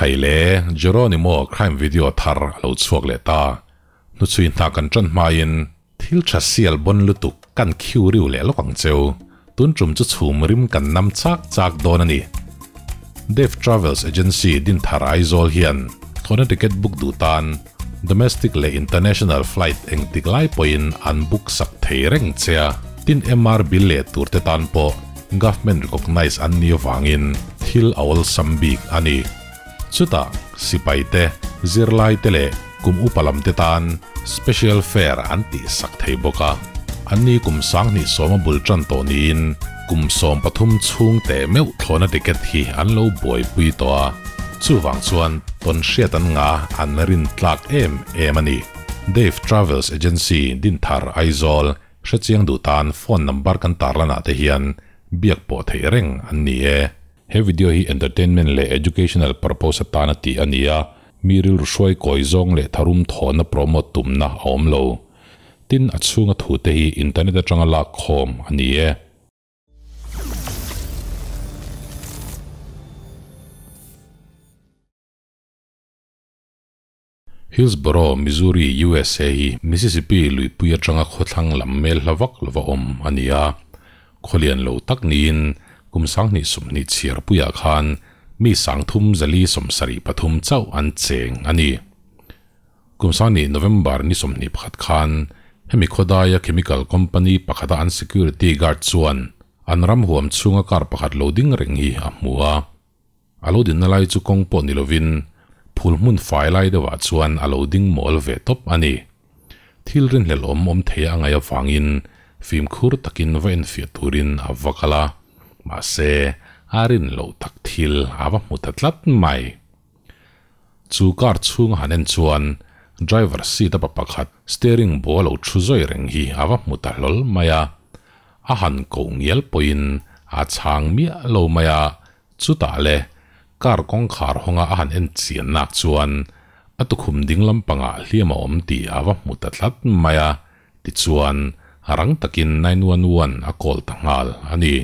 Khaile, Geronimo crime video thar a lo chhuak leh ta. Hnuchhui hna kan tan hmain thil tha sial bon lutuk kan khiu riu leh lawk ang cheu. Tun tum chu chhum rim kan nam chak chak dawn a ni. Dave Travels Agency Dinthar Aizawl hian thlawhna ticket book duh tan domestic leh international flight engtik lai pawhin an book sak thei reng che a. Tin MR bill leh tur te tan pawh government recognise an ni avangin thil a awlsam bik a ni. Chutah sipai te, zirlai te leh kum upa lam te tan special fare an tih sak thei bawk a. Anni kum 2010 a bul tan tawh niin kum 13 chhung teh meuh thlawhna ticket hi an lo buaipui tawh a. Chuvang chuan tawn hriat an nga an rin tlak em em a ni. Dave Travels Agency, Dinthar, Aizawl, hrechiang duh tan phone number kan tarlanah te hian biak pawh theih reng an ni e. He video hi entertainment leh educational purpose atana tih a ni a, mi rilru hruai kawi zawng leh tharum thawhna promote tumna a awm lo. Tin, a chhunga thute hi internet atanga lak khawm a ni e. Hillsboro, Missouri, USA hi Mississippi luipui atanga khawthlang lam mel hla vak lova awm a ni a. Khawlian lo tak niin kum 2020 chhiar puiah khan mi 3,473 chauh an cheng a ni. Kum 20 November ni 21 khan hemi khawdaia chemical company pakhata an security guard chuan an ram huam chhunga kar pakhat lo ding reng hi a hmu a. A lo dinna lai chu kawng pawh ni lovin phul hmun fai lai deuhah chuan a lo ding mawl ve tawp a ni. Thil rinhlelh awm awm thei a ngaih avangin fimkhur takin va enfiah turin a va kal a, mahse a rin loh tak thil a va hmu ta tlat mai. Chu car chhunga han en chuan driver seat a pa pakhat steering ball a lo thu zawi reng hi a va hmu ta hlawl mai a. A han koh ngial pawhin a chhang miah lo mai a. Chutah le, car kawngkhar hawnga a han en chian nak chuan a tukhum ding lampangah hliam a awm tih a va hmu ta tlat mai a, tichuan rang takin 911 a call ta nghal a ni.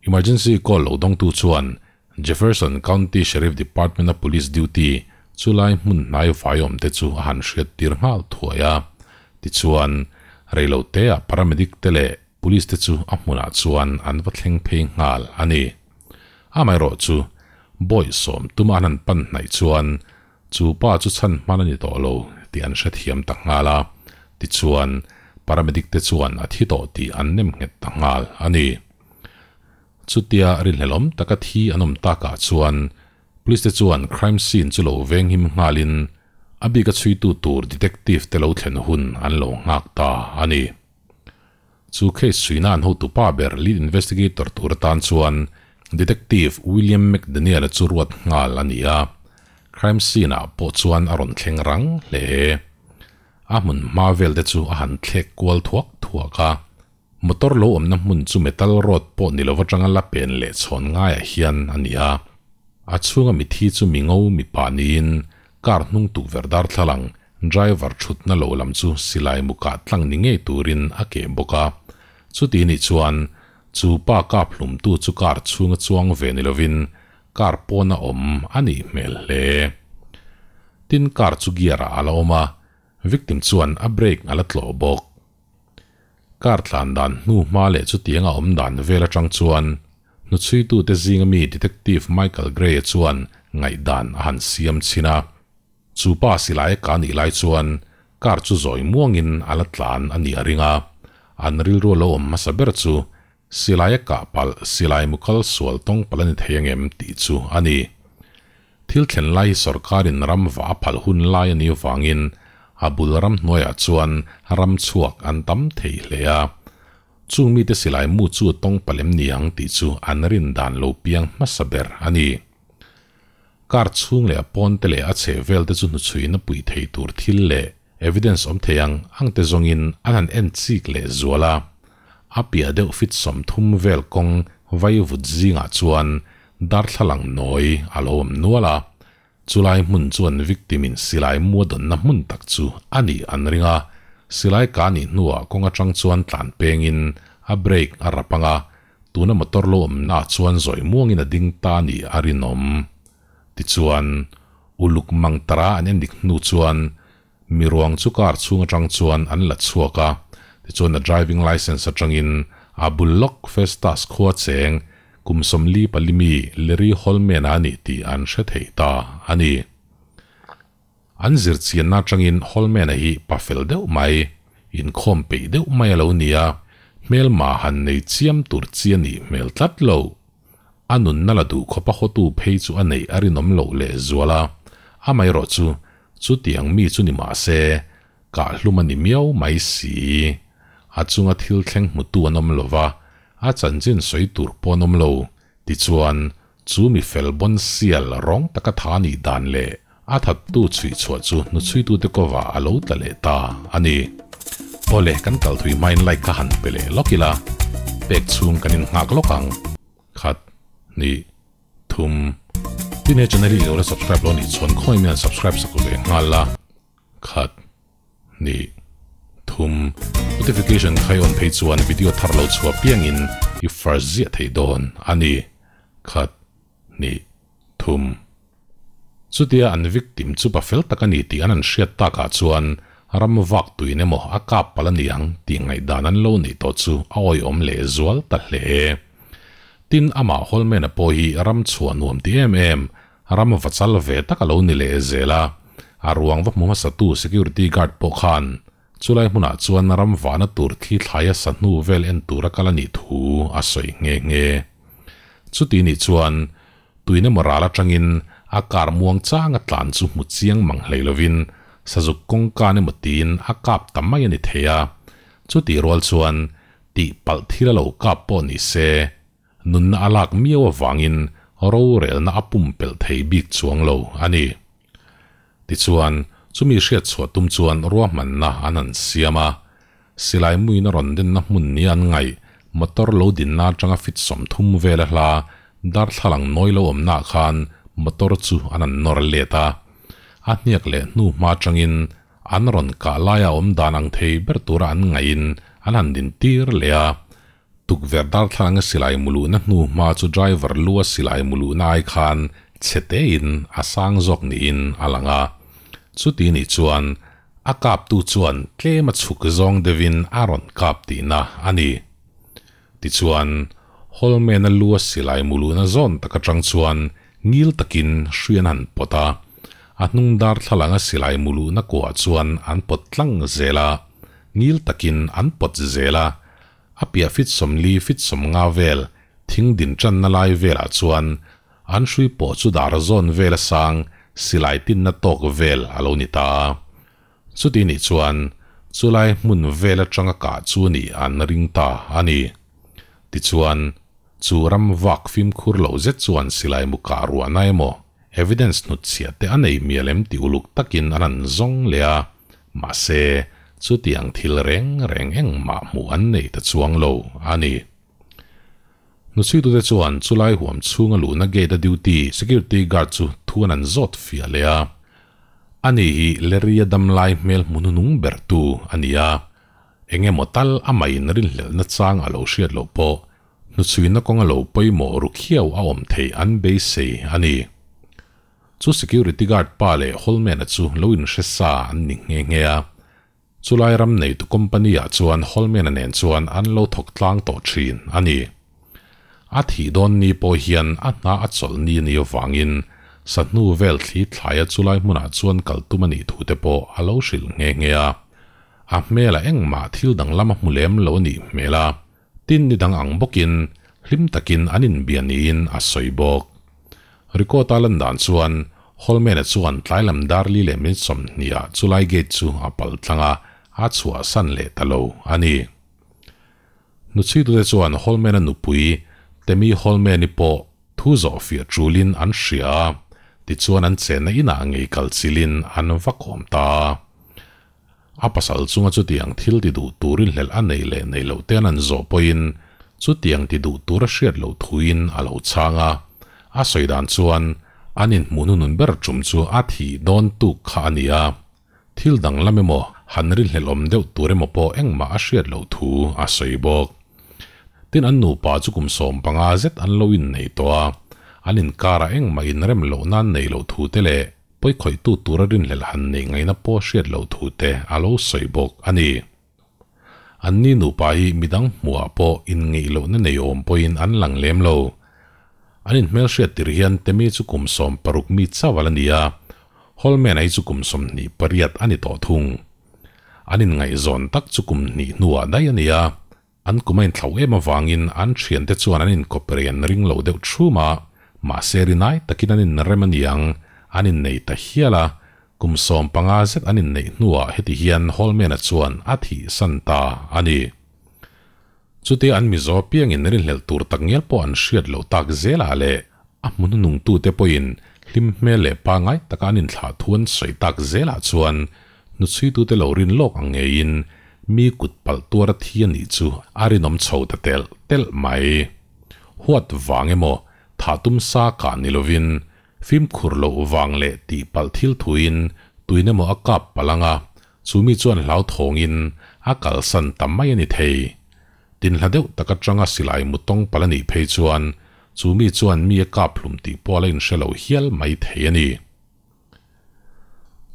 Emergency call lo dawngtu chuan Jefferson County Sheriff Department-a police duty chulai hmun hnai vai awmte chu a han hriat tir nghal thuai a, tichuan reiloteah paramedic te leh Police te chu a hmunah chuan an va thleng phei nghal a ni. Amaherawh chu bawi sawm tuma an han pan hnaih chuan chu pa chu chhan hman a ni tawh lo tih an hrethiam ta nghal a, tichuan paramedic te chuan a thi tawh tih an nem nghet ta nghal a ni. Chutia rinhlelawm taka thi an awm takah chuan Police te chuan crime scene chu lo venghim nghalin a bika chhuitu tur detective te lo thlen hun an lo nghak ta a ni. Chu case suina an hotu pa ber lead investigator tur atan chuan Detective William McDaniel-a chu ruat nghal a ni a, crime scene-ah pawh chuan a rawn thleng rang hle. A hmun hma vel te chu a han thlek kual thuak thuak a, motor lo awmna hmun chu metal rod pawh ni lo atanga la pen leh chhawn ngaiah hian a ni a. A chhunga mithi chu mi ngo mipa niin car hnung tukverh darthlalang Driver thutna lo lam chu silai mukah tlang ni ngei turin a keh bawk a. Chuti nih chuan chu pa kap hlumtu chu car chhunga chuang ve ni lovin car pawna awm a nih hmel hle. Tin car chu gear ah a la awm a, victim chuan a brake a la tlawh bawk. Car tlan dan hnu hma leh chutianga awm dan vel atang chuan hnuchhuitute zinga mi Detective Michael Gray-a chuan ngaihdan a han siam chhin a. Chu pa silai ka nih lai chuan car chu zawi muangin a la tlan a nih a ring a, an rilru a lo awm hmasa ber chu silai a kah palh silai mu kal sual tawng palh a ni thei angem tih chu a ni. Thil thlen lai hi sorkarin ram va a phalh hun lai a nih avangin a bul ram hnuaiah chuan ram chhuak an tam thei hle a. Chung mite silai mu chu tawng palh em ni ang tih chu an rin dan lo piang hmasa ber a ni. Car chhung leh a pawn te leh a chheh vel te chu hnuchhuiin a puih thei tur thil leh evidence awm thei ang ang te zawngin an han en chik leh zual a. A piah deuh fit 30 vel kawng vai vut zingah chuan darthlalang nawi a lo awm nual a. Chulai hmun chuan victim in silai mu a dawnna hmun tak chu a nih an ring a. Silai ka nih hnuah kawng atang chuan tlan pengin a brake a rap ang a, Tuna motor lo awmna ah chuan zawi muangin a ding ta nih a rinawm. Tichuan, uluk mang tara an endik hnu chuan miruang chu car chhung atang chuan an la chhuak a, tichuan a driving licence atangin a bul lawk Festus khua cheng kum 44 mi Larry Holman-a a ni tih an hre thei ta a ni. An zir chianna atangin Holman-a hi pa fel deuh mai, inkhawm peih deuh mai a lo ni a, hmelma han nei chiam tur chi a nih hmel tlat lo. A nunna la duh khawp a hawtu phei chu a neih a rinawm loh leh zual a, amaherawhchu chutiang mi chu ni mah se, kahhlum a ni miau mai si. A chunga thil thleng hmutu an awm lo va, a chanchin sawi tur pawh an awm lo. Tichuan, chu mi fel bawn sial rawng taka tha nih dan leh a thattu chhuih chhuah chu hnuchhuitute kovah a lo tla leh ta a ni. Awle, kan kal thui hmain like kha han pe leh lawk ila, pek chhung kan innghak lawk ang. Khat, hnih, thum. Tin he channel hi i lo la subscribe lo nih chuan khawi mian subscribe sak ve nghal la. Khat, hnih, thum. Notification kha i on phei chuan video thar lo chhuah piangin i first ziah thei dawn a ni. Khat, hnih, thum. Chutia an victim chu pa fel tak a ni tih an an hriat takah chuan ram vak tuin emaw a kap palh a ni ang tih ngaihdan an lo neih tawh chu a awihawm leh zual ta hle. Tin, amah Holman-a pawh hi ram chhuah nuam ti em em, ram va chal ve tak a lo ni leh zel a. A ruang va hmu hmasatu security guard pawh khan chulai hmunah chuan ram vahna tur thli thlaia sa hnu vel en tura kal a nih thu a sawi nghe nghe. Chuti nih chuan Tuin emaw ral atangin a kar muang changa tlan chu hmu chiang mang hlei lovin sazuk kawngkan emaw tiin a kap ta mai a ni thei a. Chutih rual chuan tih palh thil a lo kap pawh ni se, nunna a lak miau avangin rorelna a pumpelh thei bik chuang lo a ni. Tichuan, chumi hriat chhuah tum chuan ruahmanna an han siam a. Silai muin a rawn denna hmun nia an ngaih, motor lo dinna atanga fit 30 vela hla darthlalang nawi lo awmnaah khan motor chu an han nawr let a. A hniak leh hnu hma atangin an rawn kah laia awm dan ang thei ber tura an ngaihin an han din tir leh a. Tukverh darthlalanga silai muluhna hnu hma chu driver lua silai muluhna ai khan chhe tein a sang zawk niin a lang a. Chuti nih chuan a kaptu chuan tlem a chhuk zawng deuhin a rawn kap tihna a ni. Tichuan, Holman-a lua silai muluhna zawn tak atang chuan ngil takin hri an han pawt a. A hnung darthlalanga silai muluhna kuah chuan an pawt tlang zel a, ngil takin an pawt zel a. A piah fit 40 fit 50 vel thing din tanna lai velah chuan an hrui pawh chu dar zawn vel a sang silai tinna tawk vel a lo ni ta a. Chuti nih chuan chulai hmun vel atanga kah chu nih an ring ta a ni. Tichuan, chu ram vak fimkhur loh zet chuan silai mu kah ruahna emaw evidence hnutchhiah te a nei mial em tih uluk takin an han zawng leh a, mahse, chutiang thil reng reng engmah hmuh an nei ta chuang lo a ni. Hnuchhuitute chuan chulai huam chhunga luhna gate a duty security guard chu thu an han zawt fiah leh a, ani hi Larry-a damlai hmel hmu hnuhnung bertu a ni a, eng emaw tal amah-in rinhlelhna chang a lo hriat loh pawh Hnuchhuina kawnga lo pawimawh ru khiau a awm theih an beisei a ni. Chu security guard pa leh Holman-a chu lo inhre sa an ni nghe nghe a. Chulai ram neitu company-ah chuan Holman-a nen chuan an lo thawk tlang tawh thin a ni. A thih dawn ni pawh hian a hna a chawlh ni a nih avangin sahnu vel thli thlaia chulai hmunah chuan kal tum a nih thu te pawh a lo hrilh nghe nghe a. A hmelah engmah thil danglam a hmu lem lo a nih hmel a. Tin ni dang ang bawkin hlim takin an inbia niin a sawi bawk. Record-a lan dan chuan Holman-a chuan tlai lam dar li leh minute 20 ah chulai gate chu a pal tlang a, a chhuahsan leh ta lo a ni. Hnuchhuitute chuan Holman-a nupui Tammy Holman-i pawh thu zawh fiah tulin an hria a, tichuan an chenna inah ngei kal chilin an va kawm ta a. A pasal chunga chutiang thil ti duh turin hlelh a nei leh nei loh te an an zawh pawhin chutiang ti duh tur a hriat loh thuin a lo chhang a. A sawi dan chuan an inhmuh hnunun ber tum chu a thih dawn tuk kha a ni a. Thil danglam emaw han rinhlelh awm deuh tur emaw pawh engmah a hriat loh thu a sawi bawk. Tin an nupa chu kum 15 zet an lo innei tawh a. an inkarah engmah inrem lohna an neih loh thu te leh pawikhawihtu tura rinhlelh han neih ngaihna pawh hriat loh thu te a lo sawi bawk a ni. Anni nupa hi midang hmuhah pawh inngeih lohna nei awm pawhin an lang lem lo. An inhmelhriat tir hian Temi chu kum 16 mi chauh a la ni a, Holman-a hi chu kum 28 a ni tawh thung. An inngaihzawn tak chu kum hnih hnuah daih a ni a, an kum a inthlauh em avangin an thiante chuan an inkawp rei an ring lo deuh thum a, mahse rinai takin an inrem a niang, an innei ta hial a, kum 15 zet an inneih hnuah heti hian Holman-a chuan a thihsan ta a ni. Chutia an Mizo apiangin rinhlelh tur takngial pawh an hriat loh tak zelah leh a hmun nungtute pawhin hlim hmel leh pangngai taka an inthlah thu an sawi tak zelah chuan hnuchhuitute lo rin lawk ang ngeiin mi kut palh tuar a thi a nih chu a rinawm chho ta telh telh mai. Huat vang emaw thah tum sa kah ni lovin fimkhur loh vang leh tihpalh thil thuin tuin emaw a kap palh ang a, Chu mi chuan hlauthawngin a kalsan ta mai a ni thei. Tinhla deuh tak atanga silai mu tawng palh a nih phei chuan chu mi chuan mi a kap hlum tih pawh a la inhre lo hial mai thei a ni.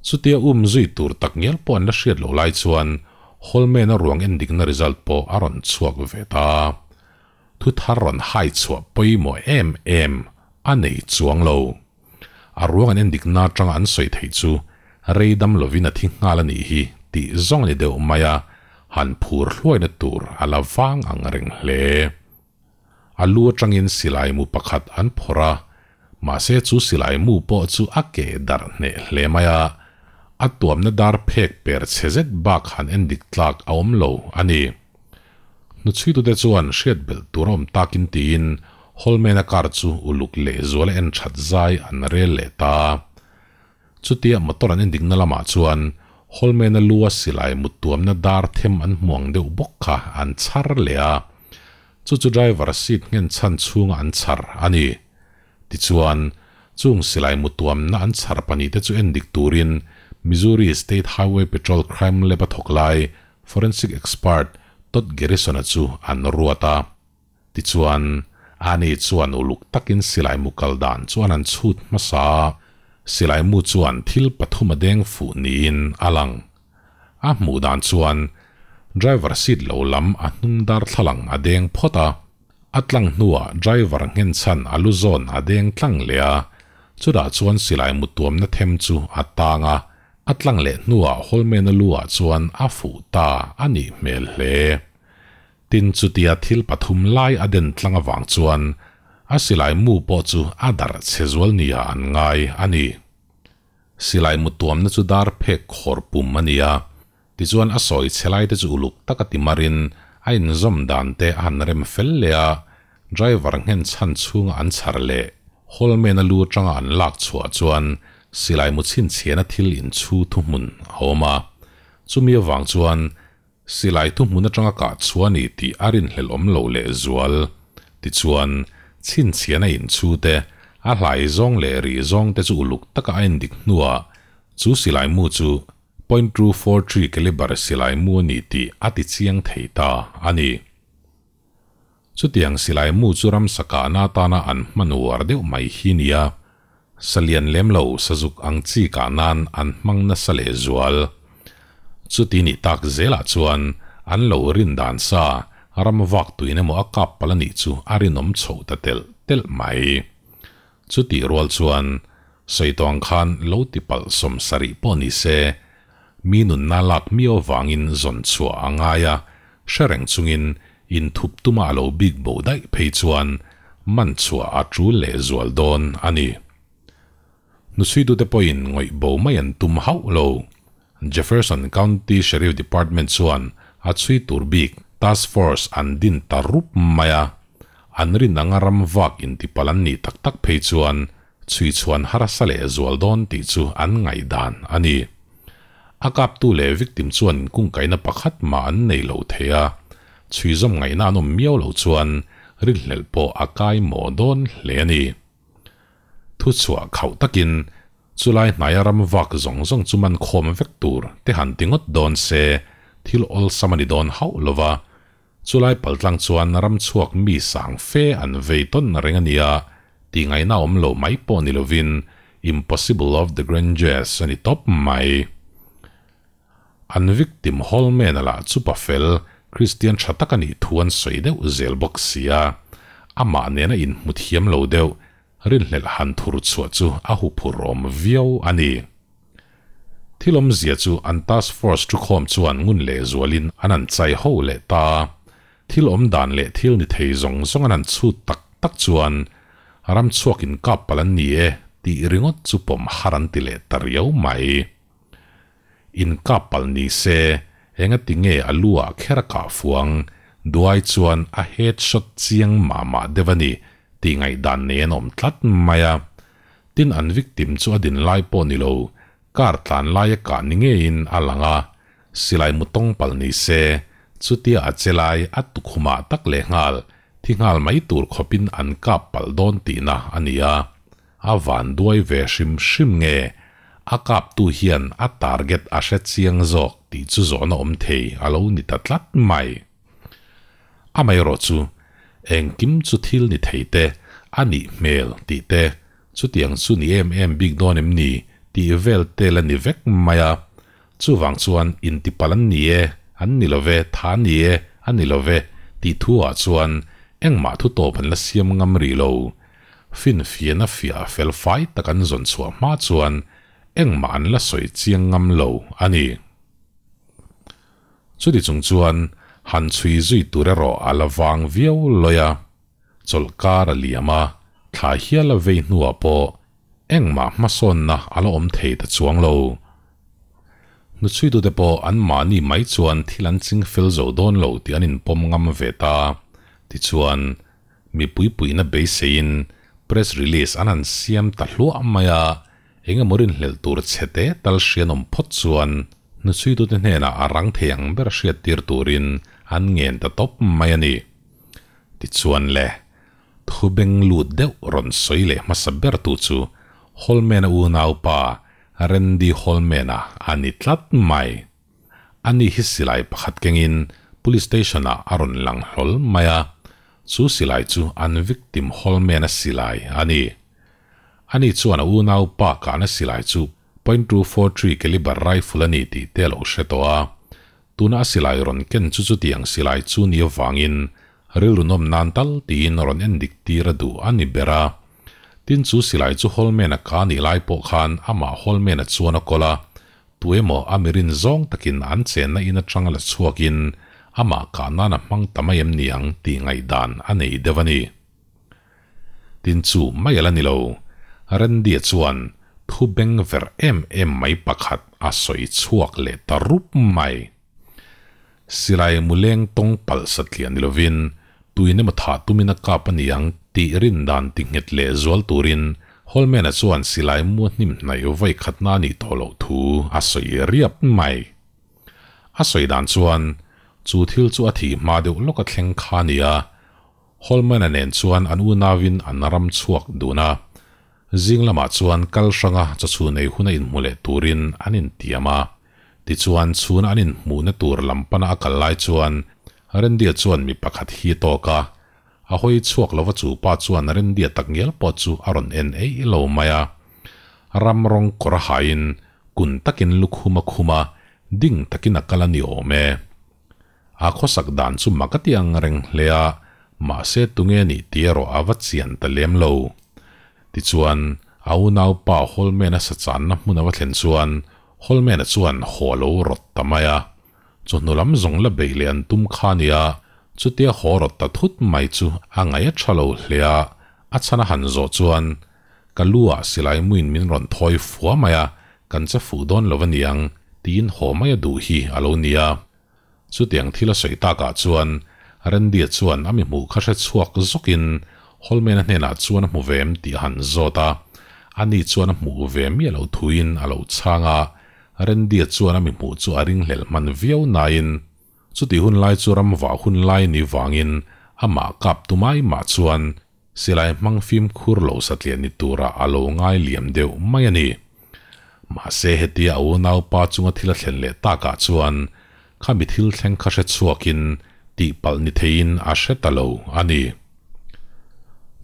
Chutia um zui tur tak ngial pawh an la hriat loh lai chuan Holman-a ruang endikna result pawh a rawn chhuak ve ta. Thu thar rawn hai chhuah pawimawh em em a nei chuang lo. A ruang an endik na atanga an sawi theih chu rei dam lovin a thi nghal a nih hi tih zawng a ni deuh mai a, han phur hluaina tur a la vang ang reng hle. A lu atangin silai mu pakhat an phawrh a, mahse chu silai mu pawh chu a keh darh hneh hle mai a, a tuamna dar phek per chhe zet bak han endik tlak a awm lo a ni. Hnuchhuitute chuan hriat belh tur a awm takin tiin Holman-a car chu uluk lehzuala en that zai an rel leh ta. Chutia motor an endikna lamah chuan Holman-a lua silai muttuamna dar them an hmu ang deuh bawk kha an chhar leh a, chu chu driver seat nghen chhan chhunga an chhar a ni. Tichuan, chung silai mutuamna an chhar pahnihte chu endik turin Missouri State Highway Patrol Crime Lab-a thawk lai Forensic expert Todd Garrison-a chu an ruat a. Tichuan, ani chuan uluk takin silai mu kal dan chuan an chhut hmasa a, silai mu chuan thil pathum a deng fuh niin a lang. A hmuh dan chuan driver seat lo lam a hnung darthlalang a deng phawt a, a tlang hnuah driver nghenchhan a lu zawn a deng tlang leh a, chutah chuan silai mu tuamna them chu a tang a, A tlang leh hnuah Holman-a lu-ah chuan a fuh ta a nih hmel hle. Tin, chutia thil pathum lai a den tlang avang chuan a silai mu pawh chu a darh chhe zual nia an ngai a ni. Silai mu tuamna chu dar phek khawr pum a ni a, tichuan a sawi chhe laite chu uluk taka ti marin a inzawm dan te a han rem fel leh a, Driver nghen chhan chhunga an chhar leh Holman-a lu atanga an lak chhuah chuan silai mu chhinchhiahna thil inchhu thuhmun a awm a. Chumi avang chuan silai thuhmun atanga kah chhuah a ni tih a rinhlelh awm lo lehzual. Tichuan, chhinchhiahna inchhu te, a hlai zawng leh rih zawng te chu uluk taka a endik hnuah chu silai mu chu .243 calibre silai mu a ni tih a ti chiang thei ta a ni. Chutiang silai mu chu ramsa kahna atana an hman uar deuh mai hi nia, salian lem lo sazuk ang chi kah nan an hmang nasa lehzual. Chuti nih tak zelah chuan an lo rin dan sa ram vak tuin emaw a kap palh a nih chu a rinawm chhoh ta telh telh mai. Chutih rual chuan sawi tawh ang khan lo ti palh 70 pawh ni se, mi nunna lak miau avangin zawn chhuah a ngai a, hre reng chungin inthup tuma a lo bik bo daih phei chuan man chhuah a tul lehzual dawn a ni. Hnuchhuitute pawhin ngawih bo mai an tum hauh lo. Jefferson County Sheriff Department chuan a chhui tur bik task force an din ta rup mai a, an rin anga ram vak intipalh an nih tak tak phei chuan chhui chhuan harsa lehzual dawn tih chu an ngaihdan a ni. A kaptu leh victim chuan inkungkaihna pakhat mah an nei lo thei a, chhui zawm ngaihna an awm miau loh chuan rinhlelh pawh a kai mawh dawn hle a ni. Thuchhuah khauh takin chulai hnaia ram vak zawng zawng chu man khawm vek tur te han ti ngawt dawn se thil awlsam a ni dawn hauh lo va, chulai paltlang chuan ram chhuak mi sang fe an vei tawn reng a nia. Tihngaihna awm lo mai pawh ni lovin Impossible of the Granges a ni tawp mai. An victim Holman-a lah chu pa fel, Kristian tha tak a nih thu an sawi deuh zel bawk sia, amah nena inhmu thiam lo deuh rinhlelh han thur chhuah chu a huphurh awm viau a ni. Thil awmzia chu an task force thukhawm chuan ngun lehzualin an han chai ho leh ta. Thil awm dan leh thil ni thei zawng zawng an han chhut tak tak chuan ram chhuak inkap palh an ni e tih ringawt chu pawm har an ti leh ta riau mai. Inkap palh ni se engati nge a lu ah kher a kah fuang duai chuan a head shot chiang mah mah deuh a ni tih ngaihdan nei an awm tlat mai a. Tin an victim chu a din lai pawh ni lo, car tlan lai a kah ni ngeiin a lang a, silai mu tawng palh ni se, chutia a che lai a tukhumah tak leh nghal, thi nghal mai tur khawpin an kap palh dawn tihna a ni a. A van duai ve hrim hrim nge, a kaptu hian a target a hre chiang zawk tih chu zawhna awm thei a lo ni ta tlat mai. Amaherawh chu, engkim chu thil ni thei te a nih hmel tih te, chutiang chu ni em em bik dawn em ni tih vel te la ni vek mai a. Chuvang chuan intipalh an ni e, an ni lo ve, tha ni e, a ni lo ve tih thu ah chuan engmah thu tawp an la siam ngam rih lo. Finfiahna fiah fel fai tak an zawn chhuah hma chuan engmah an la sawi chiang ngam lo a ni. Chuti chung chuan han chhui zui tur erawh a la vang viau lawi a, chawlhkar a liam a, thla hial a vei hnuah pawh engmah hmasawnna a la awm thei ta chuang lo. Hnuchhuitute pawh anmahni mai chuan thil an ching fel zo dawn lo tih an inpawm ngam ve ta. Tichuan, mipui puihna beiseiin press release an han siam ta hluah mai a, Eng emaw rinhlelh tur chhe te tal hrianawm phawt chuan hnuchhuitute hnenah a rang thei ang ber hriattir turin an ngen ta tawp mai a ni. Tichuan le, thu beng lut deuh rawn sawi leh hmasa bertu chu Holman-a unaupa Randy Holman-a a ni tlat mai. Ani hi silai pakhat kengin Police Station-ah a rawn lang hlawl mai a, chu silai chu an victim Holman-a silai a ni. Ani chuan a unau pa kahna silai chu .243 caliber rifle a ni tih te a lo hre tawh a. Tuna a silai rawn ken chu chutiang silai chu ni avangin rilru nawm nan tal tiin rawn en dik tir a duh a ni ber a. Tin chu silai chu Holman-a ka nih lai pawh khan amah Holman-a chuan a kawl a, tuemaw a mirin zawng takin an chenna in atanga la chhuakin amah kah nan a hmang ta mai em ni ang tih ngaihdan a nei deuh a ni. Tin chu mai a la ni lo. Randy-a chuan thu beng ver em em mai pakhat a sawi chhuak leh ta rup mai. Silai muleng tawng palh satliah ni lovin tuin emaw thah tumin a kap a ni ang tih rin dan ti nghet leh zual turin Holman-a chuan silai mu a hnim hnaih vawi khatna a nih tawh loh thu a sawi riap mai. A sawi dan chuan chu thil chu a thih hma deuh lawk a thleng kha a ni a, Holman-a nen chuan an unauin an ram chhuak dun a, zing lamah chuan kal hranga chawchhun ei huna inhmu leh turin an intiam a. Tichuan, chhuna an inhmuhna tur lam pana a kal lai chuan Randy-a chuan mi pakhat hi a tawk a, a hawi chhuak lova chu pa chuan Randy-a takngial pawh chu a rawn en eih lo mai a. Ram rawng kawr a hain kun takin lukhum a khum a, ding takin a kal a ni awm e. A khawsak dan chu mak a ti ang reng hle a, mahse tunge nih tih erawh a va chian ta lem lo. Tichuan, a unaupa Holman-a sachanna hmun a va thlen chuan Holman-a chuan haw a lo rawt ta mai a. Chawhnu lam zawng la beih leh an tum kha a nia, chutia haw rawt ta thut mai chu a ngaih a tha lo hle a, a chhan a han zawh chuan Ka lu ah silai muin min rawn thawi fua mai a, kan che fuh dawn lo a niang, tiin haw mai a duh hi a lo nia. Chutiang thil a sawi takah chuan Randy-a chuan a mi hmuh kha hre chhuak zawkin Holman-a hnenah chuan a hmu ve em tih a han zawt a, ani chuan a hmuh ve miah lo thuin a lo chhang a, Randy-a chuan a mi hmuh chu a ringhlelh hman viau nain chutih hun lai chu ramvah hun lai ni vangin amah kap tu mai mah chuan Silai hmang fimkhur lo satliah ni tura a lo ngai liam deuh mai a ni. Mahse hetia a unaupa chunga thil a thlen leh takah chuan khami thil thleng kha hre chhuakin tihpalh ni theiin a hre ta lo a ni.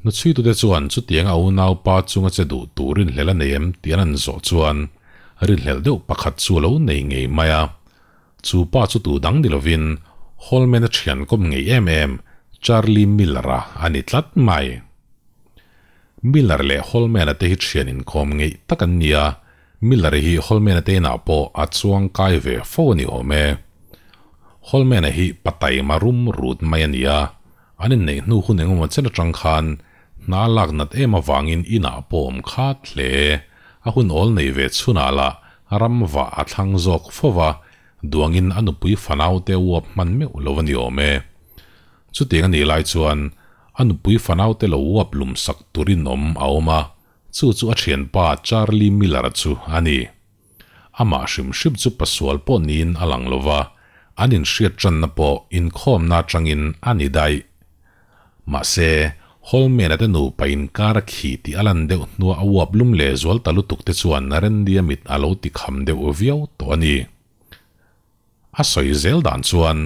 Hnuchhuitute chuan chutianga a unaupa chunga che duh tur rinhlelh a nei em tih an han zawh chuan rinhlelh deuh pakhat chu a lo nei ngei mai a. Chu pa chu tu dang ni lovin Holman-a thian kawm ngei em em Charlie Miller-a a ni tlat mai. Miller leh Holman-a te hi thian inkawm ngeih tak an ni a, Miller hi Holman-a te inah pawh a chuang kai ve fo a ni awm e. Holman-a hi pa taima rum rut mai a ni a, an inneih hnu hun engemaw chen atang khan hna lak nat em avangin inah pawh awm khat hle. A hun awl nei ve chhunah lah ram vah a thlang zawk fo va, duangin a nupui fanaute uap hman meuh lo a ni awm e. Chutiang a nih lai chuan a nupui fanaute lo uap lum sak tur inawm a awm a, Chu chu a thianpa Charlie Miller-a chu a ni. Amah hrim hrim chu pasual pawh niin a lang lo va, an inhriat tanna pawh inkhawmna atangin a ni daih. Mahse, Holman-a te nupa inkar a khi tih a lan deuh hnua a uap lum leh zual ta lutuk te chuan Randy-a mit a lo tikham deuh viau tawh a ni. A sawi zel dan chuan,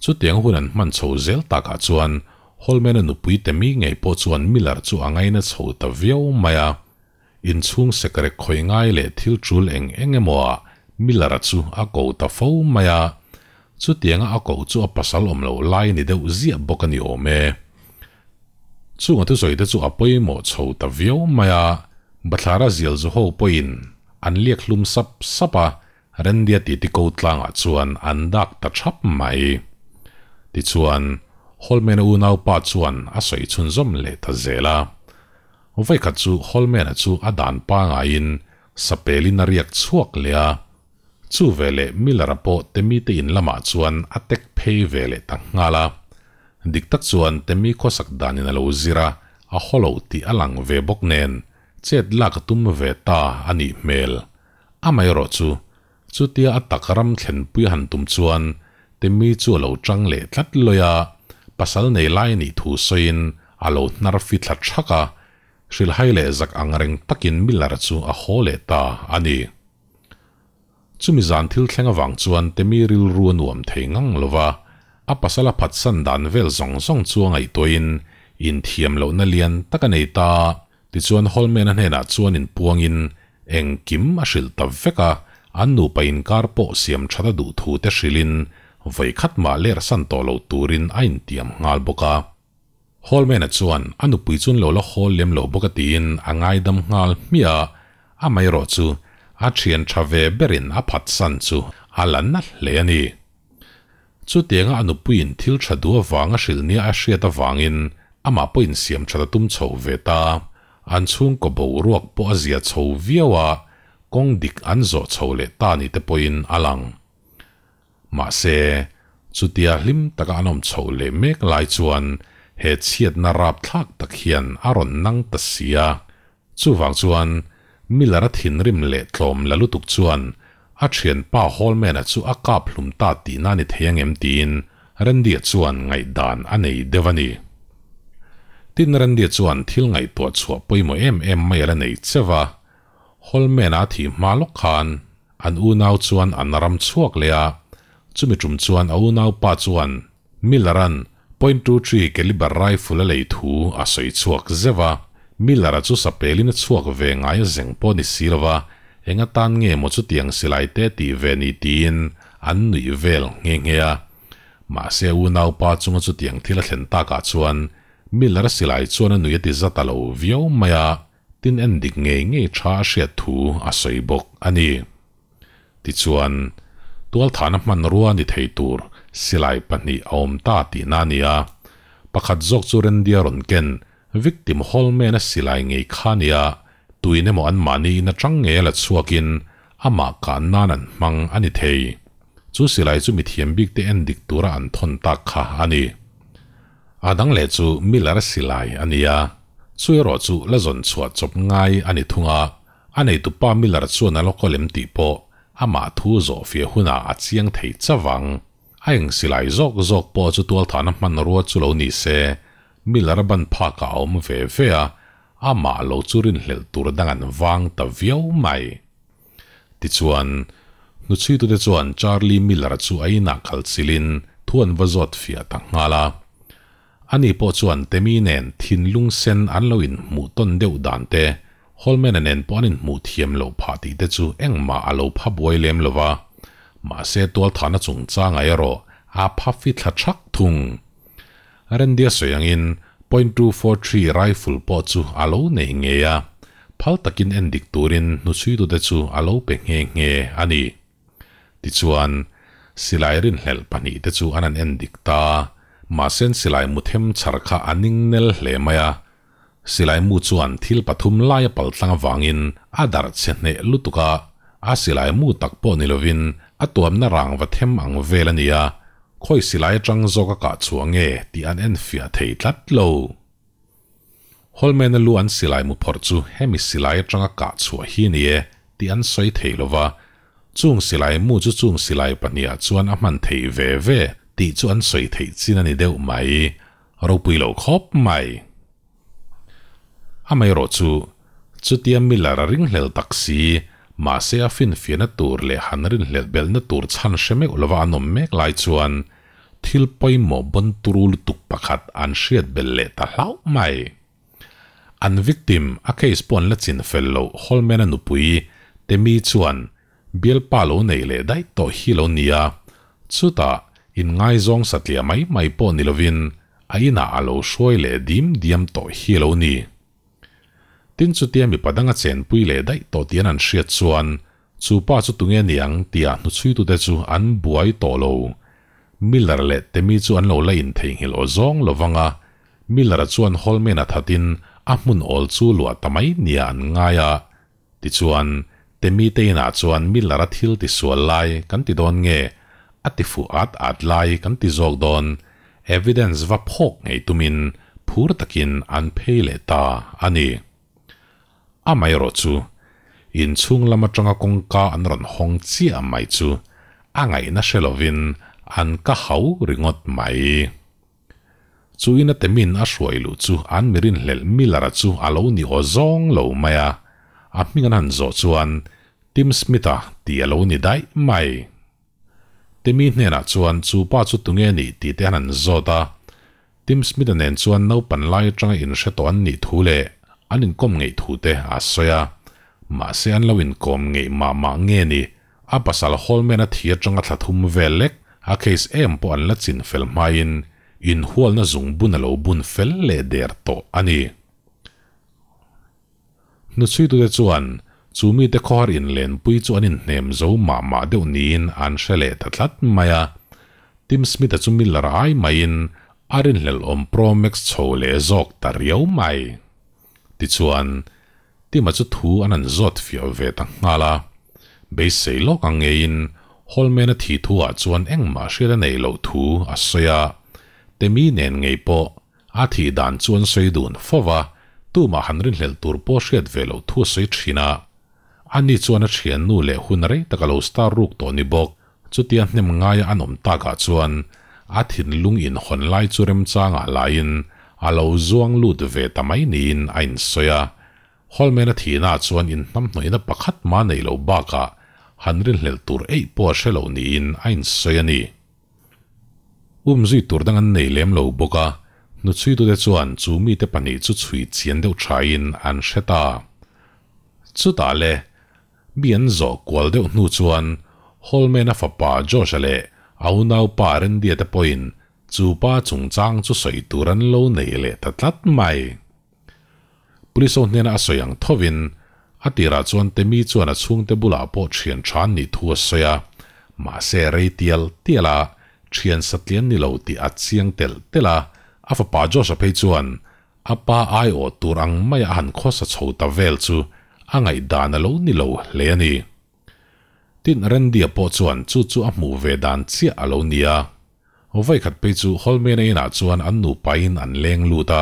chutiang hun an hman chho zel takah chuan Holman-a nupui te mi ngei pawh chuan Miller chu a ngaina chho ta viau mai a. Inchhung sekrek khawih ngai leh thil tul eng eng emaw ah Miller-a chu a ko ta fo mai a. Chutianga a ko chu a pasal awm loh lai ni deuh ziah bawk a ni awm e. Chunga thusawi te chu a pawimawh chho ta viau mai a, bathlara zial zu ho pawhin an liak hlum sap sap a, Rendia titi ko tlangah chuan an dak ta thap mai. Tichuan, Holman-a unaupa chuan a sawi chhunzawm leh ta zel a. Vawikhat chu Holman-a chu a dan pangaiin sapelin a riak chhuak leh a. Chu veleh Miller-a pawh Temi te in lamah chuan a tek phei ve leh ta nghal a. Dik tak chuan Temi khawsak danin a lo zir a, a haw lo tih a lang ve bawk nen, chet lak a tum ve ta a nih hmel. Amaherawh chu, chutia a tak ram thlenpui a han tum chuan Temi chu a lo chang leh tlat lawi a, pasal nei lai nih thu sawiin a lo hnar fi thla thak a, hrilhhai leh zak ang reng takin Miller chu a haw leh ta a ni. Chumi zan thil thleng avang chuan Temi rilru a nuam thei ngang lo va, a pasal a phatsan dan vel zawng zawng chu a ngaihtuahin inthiam lohna lian tak a nei ta. Tichuan Holman-a hnenah chuan inpuangin engkim a hrilh ta vek a, an nupa inkar pawh siam that a duh thu te hrilhin vawi khat mah ler san tawh lo turin a intiam nghal bawk a. Holman-a chuan a nupui chuan lo la hawl lem lo bawk a tiin a ngaidam nghal hmiah a, amaherawh chu a thian tha ve berin a phatsan chu a la na hle a ni. Chutianga a nupuiin thil tha duh avanga hrilh nia a hriat avangin amah pawh insiam that a tum chho ve ta. An chhungkaw boruak pawh a zia chho viau a, kawng dik an zawh chho leh ta ni te pawhin a lang. Mahse, chutia hlim taka an awm chhoh leh mek lai chuan he chhiatna rapthlak tak hian a rawn nang ta si a. Chuvang chuan Miller-a thinrim leh tlawm la lutuk chuan a thianpa Holman-a chu a kap hlum ta tihna a ni thei angem tiin Randy-a chuan ngaihdan a nei deuh a ni. Tin, Randy-a chuan thil ngaihtuah chhuah pawimawh em em mai a la nei cheu a. Holman-a a thih hma lawk khan an unau chuan an ram chhuak leh a, chumi tum chuan a unaupa chuan Miller-a'n point two three caliber rifle a lei thu a sawi chhuak zeuh a, Miller-a chu sapelin a chhuak ve ngai a zeng pawh ni si lova, eng atan nge maw chutiang silai te tih ve ni tiin an nuih vel nghe nghe a. Mahse a unaupa chunga chutiang thil a thlen takah chuan Miller-a silai chuan a nuih a ti zat a lo viau mai a, tin en dik ngei ngei tha a hriat thu a sawi bawk a ni. Tichuan, tualthahna hmanrua ni thei tur silai pahnih a awm ta tihna a ni a. Pakhat zawk chu Randy-a rawn ken victim Holman-a silai ngei kha a ni a, tuin emaw anmahni in atang ngei a la chhuakin amah kah nan an hmang a ni thei. Chu silai chu mithiam bik te en dik tura an thawn tak kha a ni. A dang leh chu Miller-a silai a ni a, chu erawh chu la zawn chhuah chawp ngai a ni thung a. A neitupa Miller chuan a lo kawl em tih pawh amah thu zawh fiah hunah a chiang thei chauh ang. A eng silai zawk zawk pawh chu tualthahna hmanrua chu lo ni se, Miller a ban phakah a awm ve ve a, amah lo chu rinhlelh tur dang an vang ta viau mai. Tichuan, hnuchhuitute chuan Charlie Miller-a chu a inah kal chilhin thu an va zawt fiah ta nghal a. Ani pawh chuan Temi nen thinlung sen an lo inhmuh tawn deuh dan te, Holman-a nen pawh an inhmuh thiam loh phah tih te chu engmah a lo pha buai lem lo va, mahse tualthahna chungchangah erawh a pha fithla thak thung. Randy-a sawi angin .243 rifle pawh chu a lo nei ngei a, phal takin endik turin hnuchhuitute chu a lo pe nghe nghe a ni. Tichuan, silai rinhlelh pahnihte chu an han endik ta, mahse an silai mu them chhar kha a ning nel hle mai a, silai mu chuan thil pathum lai a paltlang avangin a darh chhe hneh lutuk a, a silai mu tak pawh ni lovin a tuamna rangva them ang vel a ni a, khawi silai atang zawk a kah chhuah nge tih an enfiah thei tlat lo. Holman-a lu an silai mu phawrh chu hemi silai atanga kah chhuah hi a ni e tih an sawi thei lo va, chung silai mu chu chung silai pahniha chuan a hman thei ve ve tih chu an sawi theih chin a ni deuh mai, ropui lo khawp mai. Amaherawh chu, chutia Miller a ringhlel tak si, mahse a finfiahna tur leh han rinhlelh belhna tur chhan hre meuh lova an awm mek lai chuan thil pawimawh bawn turu lutuk pakhat an hriat belh leh ta hlauh mai. An victim, a case pawh an la chin fel loh Holman-a nupui Temi chuan bialpa lo nei leh daih tawh hi lo nia, chutah inngaizawng satliah mai mai pawh ni lovin a inah a lo hruai leh dim diam tawh hi lo ni. Tin chutia mipa danga chenpui leh daih tawh tih an han hriat chuan chu pa chu tunge niang tia hnuchhuitute chu an buai tawh lo. Miller leh Temi chu an lo la intheihnghilh aw zawng lo vang a, Miller-a chuan Holman-a thatin a hmun awl chu luah ta mai nia an ngai a. Tichuan, Temi te inah chuan Miller-a thil tisual lai kan ti dawn nge, a tifuh at at lai kan ti zawk dawn, evidence va phawk ngei tumin phur takin an phei leh ta a ni. Amaherawh chu, inchhung lam atanga kawngka an rawn hawng chiah mai chu a ngaihna hre lovin an ka hau ringawt mai. Chu ina Temin a hruai luh chu an mi rinhlelh Miller-a chu a lo ni aw zawng lo mai a, a hming an han zawh chuan Tim Smith-a tih a lo ni daih mai. Temi hnenah chuan chu pa chu tunge nih tih te an han zawt a, Tim Smith-a nen chuan naupan lai atanga inhre tawh an nih thu leh an inkawm ngeih thu te a sawi a, mahse an lo inkawm ngeih mah mah nge ni A pasal Holman a thi atanga thla thum vel lek, a case em pawh an la chin fel hmain inhualna zung bun a lo bun fel leh der tawh a ni. Hnuchhuitute chuan chu mite khawhar inlenpui chu an inhnem zo mah mah deuh niin an hre leh ta tlat mai a. Tim Smith-a chu Miller ai maiin a rinhlelhawm Pro Max chho leh zawk ta riau mai. Tichuan, Tima chu thu an han zawt fiah ve ta nghal a. Beisei lawk ang ngeiin Holman-a thi thuah chuan engmah hriat a neih loh thu a sawi a. Temi nen ngei pawh a thih dan chu an sawi dun fo va, tumah han rinhlelh tur pawh hriat ve loh thu a sawi thin a. Ani chuan a thiannu leh hun rei tak a lo star ruk tawh ni bawk. Chutia hnem ngaia an awm takah chuan a thinlung inhawn lai chu remchangah laiin a lo zuang lut ve ta mai niin a insawi a. Holman-a thihnaah chuan inhnamhnawihna pakhat mah neih loh bakah han rinhlelh tur eih pawh a hre lo niin a insawi a ni. Umzui tur dang an nei lem lo bawk a, hnuchhuitute chuan chu mite pahnih chu chhui chian deuh thain an hre ta. Chutah le, Mi an zawh kual deuh hnu chuan Holman-a fapa Josh-a leh a unaupa Randy-a te pawhin chu pa chungchang chu sawi tur an lo nei leh ta tlat mai. Police ho hnena a sawi ang thovin a tirah chuan Temi chuan a chhungte bulah pawh thian tha an nih thu a sawi a, mahse rei tial tial a thian satlian ni lo tih a chiang telh telh a, a fapa Josh-a phei chuan A pa aiawh tur ang maia a han khawsa chho ta vel chu a ngaihdan a lo ni lo hle a ni. Tin, Randy-a pawh chuan chu chu a hmuh ve dan chiah a lo ni a. Vawikhat phei chu Holman-a inah chuan an nupain an leng lut a,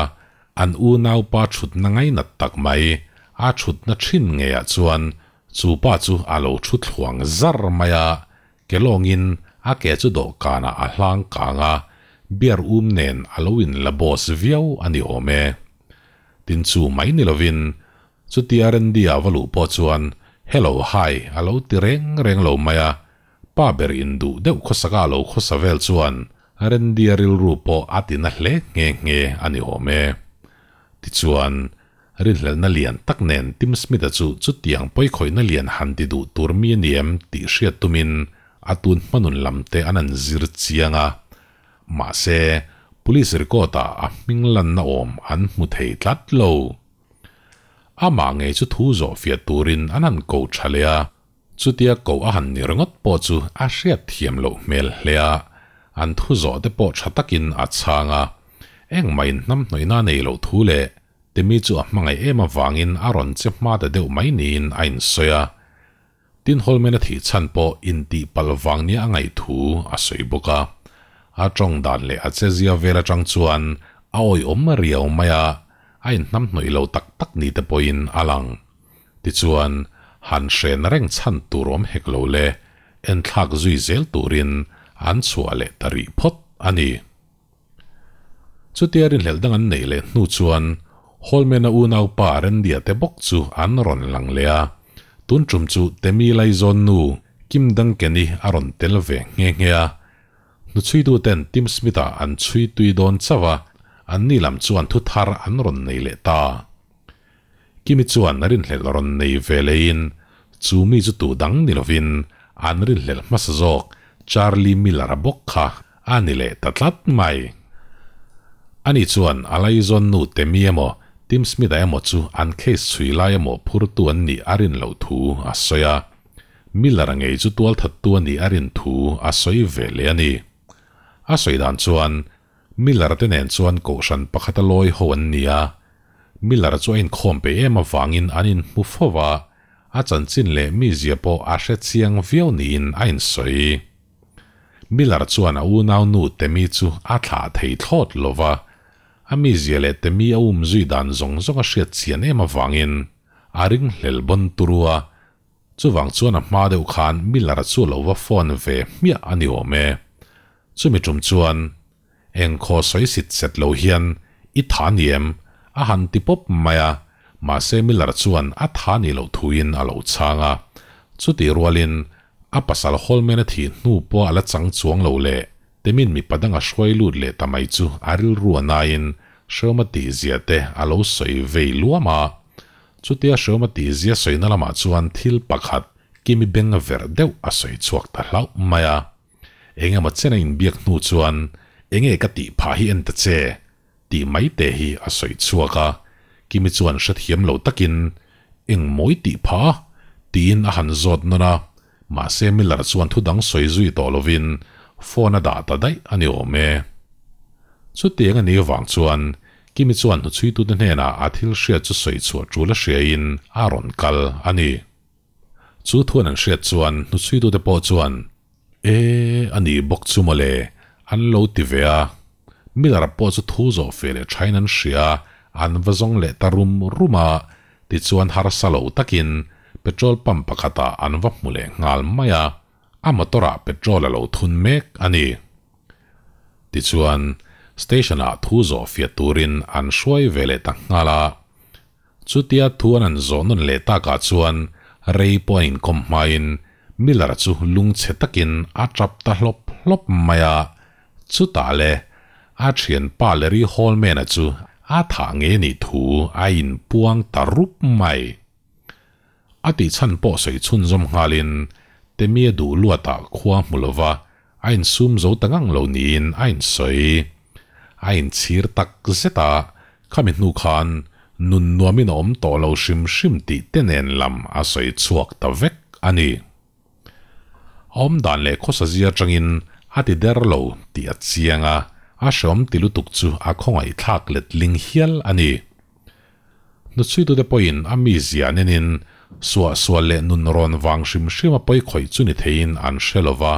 an unaupa thutna ngainat tak mai, a thutna thin ngeiah chuan chu pa chu a lo thu thluang zar mai a, Ke lawngin a ke chu dawhkanah a hlang kang a, beer um nen a lo in la boss viau a ni awm e. Tin chu mai ni lovin, chutia Randy-a va luh pawh chuan Hello, hi a lo ti reng reng lo mai a, pa ber in duh deuh khawsaka a lo khawsa vel chuan Randy-a rilru pawh a ti na hle nghe nghe a ni awm e. Tichuan, rinhlelhna lian tak nen Tim Smith-a chu chutiang pawikhawihna lian han ti duh tur mi a ni em tih hriat tumin a tun hmanun lam te an han zir chiang a. Mahse, police record-ah a hming lanna awm an hmu thei tlat lo. Amah ngei chu thu zawh fiah turin an han ko tha leh a. Chutia koh a han ni ringawt pawh chu a hriat thiam loh hmel hle a, an thu zawh te pawh tha takin a chhang a. Engmah inhnamhnawihna a nei loh thu leh Temi chu a hmangaih em avangin a rawn che hma ta deuh mai niin a insawi a. Tin Holman a thih chhan pawh intih palh vang nia a ngaih thu a sawi bawk a. A tawng dan leh a chezia vel atang chuan a awihawm riau mai a, a inhnamhnawih lo tak tak ni te pawhin a lang. Tichuan, han hren reng chhan tur awm hek lo le, enthlak zui zel turin an chhuah leh ta rih phawt a ni. Chutia rinhlelh dang an neih leh hnu chuan Holman-a unaupa Randy-a te bawk chu an rawn lang leh a, tun tum chu Temi Laizawn nu Kim Duncan-i a rawn tel ve nghe nghe a. Hnuchhuituten Tim Smith-a an chhui tui dawn chauh a, anni lam chuan thu thar an rawn nei leh ta. Kimi chuan rinhlelh rawn nei ve leiin chu mi chu tu dang ni lovin an rinhlelh hmasa zawk Charlie Miller-a bawk kha a ni leh ta tlat mai. Ani chuan a laizawn nu Temi emaw Tim Smith-a emaw chu an case chhui lai emaw phurtu an nih a rin loh thu a sawi a. Miller-a ngei chu tualthattu a nih a rin thu a sawi ve leh a ni. A sawi dan chuan Miller te nen chuan kohhran pakhata lawi ho an ni a, Miller chu a inkhawm peih em avangin an inhmu fo va, a chanchin leh mizia pawh a hre chiang viau niin a insawi. Miller chuan a unau nu Temi chu a thlah thei thlawt lo va, a mizia leh Temi a umzui dan zawng zawng a hriat chian em avangin a ringhlel bawn turu a, Chuvang chuan a hma deuh khan Miller-a chu a lo va phone ve hmiah a ni awm e. Chumi tum chuan eng khaw sawi sit set lo hian i tha ni em? a han ti pawp mai a, mahse Miller chuan a tha nih loh thuin a lo chhang a. Chutih rualin a pasal Holman-a thih hnu pawh a la chang chuang lo leh Temin mipa dang a hruai lut leh ta mai chu a rilru a naiin Hreawma tihzia te a lo sawi vei luam a. Chutia Hreawma tihzia sawina lamah chuan thil pakhat Kimi beng verh deuh a sawi chhuak ta hlauh mai a. Eng emaw chen a inbiak hnu chuan Enge ka tih phah hi en ta che? tih mai te hi a sawi chhuak a. Kimi chuan hrethiam lo takin Eng mawi tih phah a? tiin a han zawt nawn a. Mahse Miller chuan thu dang sawi zui tawh lovin phone a dah ta daih a ni awm e. Chutiang a nih avang chuan Kimi chuan hnuchhuitute hnenah a thil hriat chu sawi chhuah tul a hriain a rawn kal a ni. Chu thuan an hriat chuan hnuchhuitute pawh chuan E, a ni bawk chu mawle, an lo ti ve a. Miller pawh chu thu zawh fe leh thain an hria a, an va zawng leh ta rum rum a, tichuan harsa lo takin petrol pump pakhatah an va hmu leh nghal mai a, a motor-ah petrol a lo thun mek a ni. Tichuan, station-ah thu zawh fiah turin an hruai ve leh ta nghal a. Chutia thu an han zawh nawn leh takah chuan rei pawh an inkawm hmain Miller-a chu lungchhe takin a tap ta hlawp hlawp mai a. Chutah le, a thianpa Larry Holman-a chu a thah ngei a nih thu a inpuang ta rup mai. A tih chhan pawh sawi chhunzawm nghalin Temi a duh luatah khua hmu lova a insum zo ta ngang lo niin a insawi. A inchhir tak zet a, khami hnu khan nun nuamin a awm tawh lo hrim hrim tih te nen lam a sawi chhuak ta vek a ni. A awm dan leh khawsa zia atangin a ti der lo tih a chiang a, a hreawm ti lutuk chu a khawngaihthlak letling hial a ni. Hnuchhuitute pawhin a mizia nenin suahsual leh nun rawn vang hrim hrim a pawi khawih chu ni theiin an hre lo va.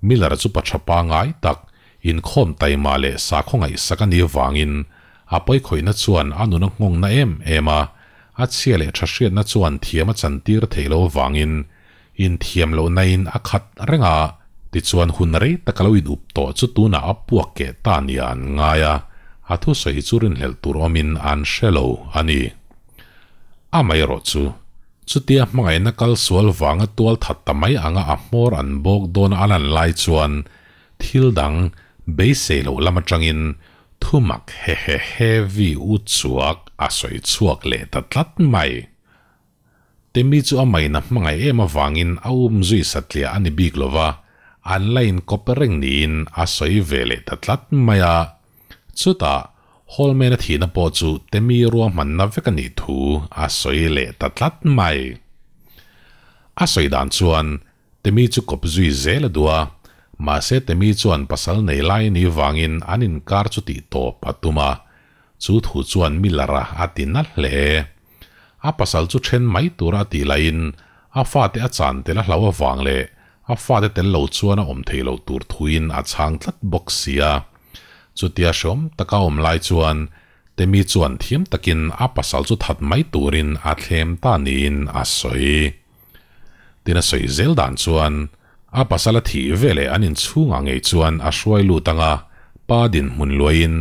Miller chu pa tha pangai tak, inkhawm taima leh sakhaw ngaihsak a nih avangin a pawi khawihna chuan a nun a nghawng na em em a, a chhia leh tha hriatna chuan thiam a chantir theih loh avangin inthiam lohna in a khat reng a, tichuan hun rei tak a lo in up tawh chu tunah a puak keh ta nia an ngai a, a thusawi chu rinhlelh tur awmin an hre lo a ni. Amaherawh chu, chutia hmangaihna kal sual vanga tual that ta mai anga a hmawr an bawk dawn a lan lai chuan thil dang. Beisei loh lam atangin thumak hehehevi uchuak a sawi chhuak leh ta tlat mai. Temi chu a maina hmangaih em avangin a um zui satliah a ni bik lo va, an la inkawp reng niin a sawi ve leh ta tlat mai a. Chutah, Holman-a thihna pawh chu Temi ruahmanna vek a nih thu a sawi leh ta tlat mai. A sawi dan chuan Temi chu kawp zui zel a duh a, mahse Temi chuan pasal nei lai a nih vangin an inkar chu tih tawp a tum a, chu thu chuan Miller-a a ti na hle. A pasal chu then mai tura a tih laiin a fate a chan tel a hlau avang leh a fate tel lo chuan a awm thei lo tur thuin a chhang tlat bawk si a. Chutia hreawm taka awm lai chuan Temi chuan thiam takin a pasal chu that mai turin a thlem ta niin a sawi. Tin a sawi zel dan chuan a pasal a thih veleh an inchhungah ngei chuan a hruai lut anga pa dinhmun luaiin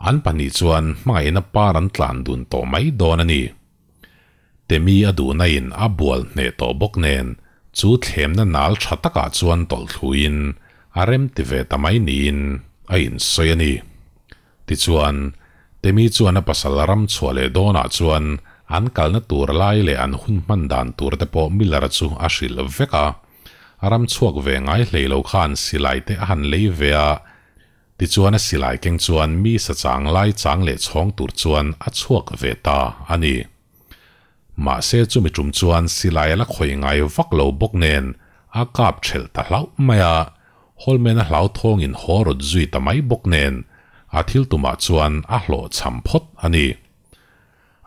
An pahnih chuan hmangaihna par an tlan dun tawh mai dawn a ni. Temi a duhna in a bual hneh tawh bawk nen chu thlemna nal tha takah chuan tawlh thluin a rem ti ve ta mai niin a insawi a ni. Tichuan, Temi chuan a pasal ram chhuah leh dawnah chuan an kalna tur lai leh an hun hman dan tur te pawh Miller-a chu a hrilh vek a. A ram chhuak ve ngai hlei lo khan silai te a han lei ve a, Tichuan a silai keng chuan mi sa chang lai chang leh chhawng tur chuan a chhuak ve ta a ni. Mahse chumi tum chuan silai a la khawih ngai vak lo bawk nen a kap thelh ta hlauh mai a, Holman a hlauthawngin haw rawt zui ta mai bawk nen a thil tumah chuan a hlawhchham phawt a ni.